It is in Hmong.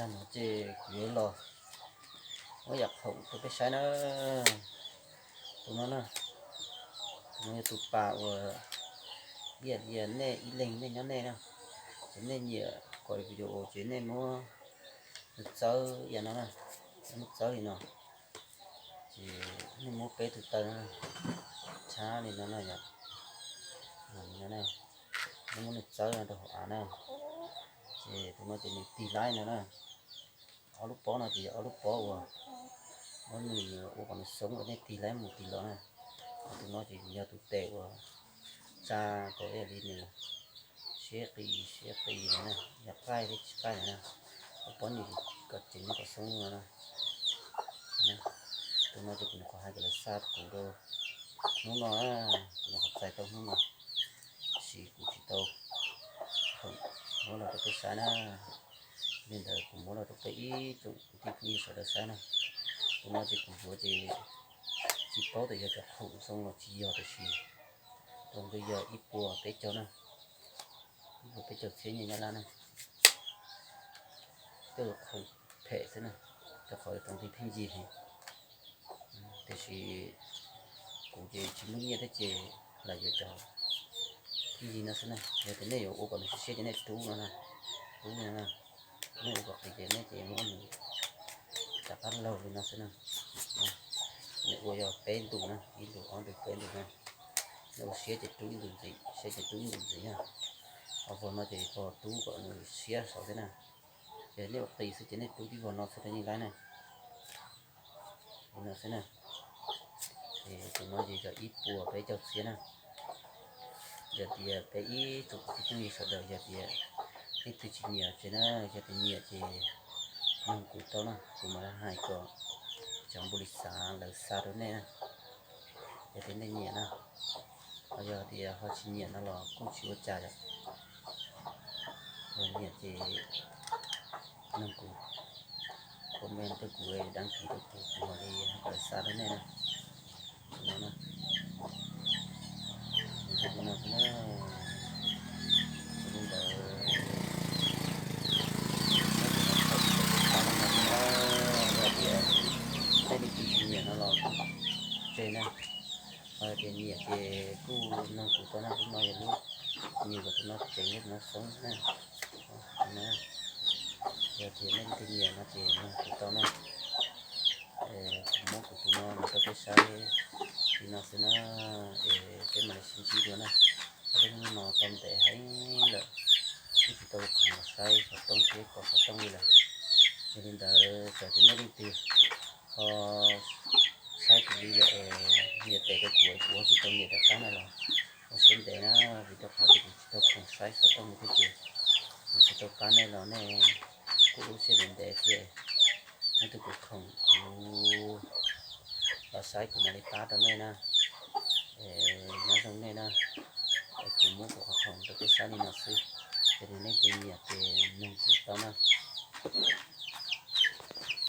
Tag no ces kuv yuav los muab yam khoom rau peb saib na. Tus no na, tus no yog tus pas uas ib yam li nej ib leeg nej nyob nej na, ces nej nyiam kom video ces nej muab nws txawb yam no na, muab txawb li no, ces nej muab peb tus taw no tshab li no na yom, li no na, nej muab nws txawb no rau hauv av na, ces tus no ces nws tig laib no na. Ob lub pob no ces yog ob lub pob uas muab nws ua kom nws xoob uas nej tig laib mus tig los na. Ho tus no ces yog tus tes uas tsa kom ib yam li nws siab qis siab qis no na, yog qaij thiab tsis qaij no na. Ob pob nws kom ceev kom xoob no na. Tus no ces kuv nyuam qhuav hais kom lawv xa kuv rau hnub no, kuv nyuam qhuav txais tau hnub no, tab sis kuv tsis tau muab los rau peb saib na. Li ntawd kuv muab los rau peb ib tsoom kwv tij phooj ywg sawv daws saib na. Tus no ces kuv yuav ces tsis paub tias yog cov khoom zoo los tsis yog, tiam sis tus no yog ib puas peb caug na, ib puas peb caug txhiab nyiaj Nyab Laj na. Tej khoom phem xwb na, rau qhov tus no pheej yig heev. Tiam sis kuv ces tsis muaj nyiaj thiab ces lam yuav cov pheej yig no xwb na. Yog tias nej yuav ua kom nws siab siab ces nej rub no na, rub li no na. Nej ua kom qis ces nej ces muab nws rov qab laug li no xwb na. Nws ua yog peb ntus na, ib ntus ob ntus peb ntus na. Nej ua siab ces rub ib ntus ntxiv, siab ces rub ib ntus ntxiv na. Ho vog no ces vog rub kom nws siab saud thiab na. Ces nej ua qis xwb ces nej rub tib vog no xwb rau yeej laib na. Li no xwb na. Ces tus no ces yog ib puas peb caug txhiab na. Yog tias peb ib tsoom kwv tij phooj ywg sawv daws yog tias leej twg tsis nyiam ces na, yog tias nyiam ces noog kuv tau na, kuv mam li hais kom cov npau li xav lawv xa rau nej na. Yog tias nej nyiam na, ho yog tias ho tsis nyiam no los kuj tsis ua cas yom. Yog nyiam ces noog kuv, comment rau kuv, đăng ký rau kuv, kuv mam li hais kom lawv xa rau nej na. Tus no na, tus no xwb na. Yog li ntawd, yog tias nej leej twg tsis nyiam no los kuj tseg na. Ho tias nyiam ces kuj noog kuv tau na, lub no yog lub nyiam kom tus no tseev thiab tus no xoob na. Yog tias nej leej twg nyiam no ces noog kuv tau na. Kuv muab kuv tus no los rau peb saib li no xwb na, es peb mam li sib ntsib dua na. Ob peb hnub no tau ntev heev lawm, kuj tsis tau khoom los saib xov tooj thiab kov xov tooj li lawm. Yog li ntawd txawm tias nej leej twg ho saib kuv li lawm es nyiam tes rau kuv es kuv ho tsis tau nyiam rov qab na los ua siab ntev na, vim rau qhov tias kuv tsis tau khoom saib xov tooj li thiab ces kuv tsis tau pab nej los nej kuj ua siab ntev ntev thiab. Nyob twg kuv khoom kuv los saib kuv mam li pab rau nej na. Es nyob zoo nej na, es kuv muab kuv qhov khoom rau peb saib li no xwb, ces nej leej twg nyiam ces noog kuv tau na.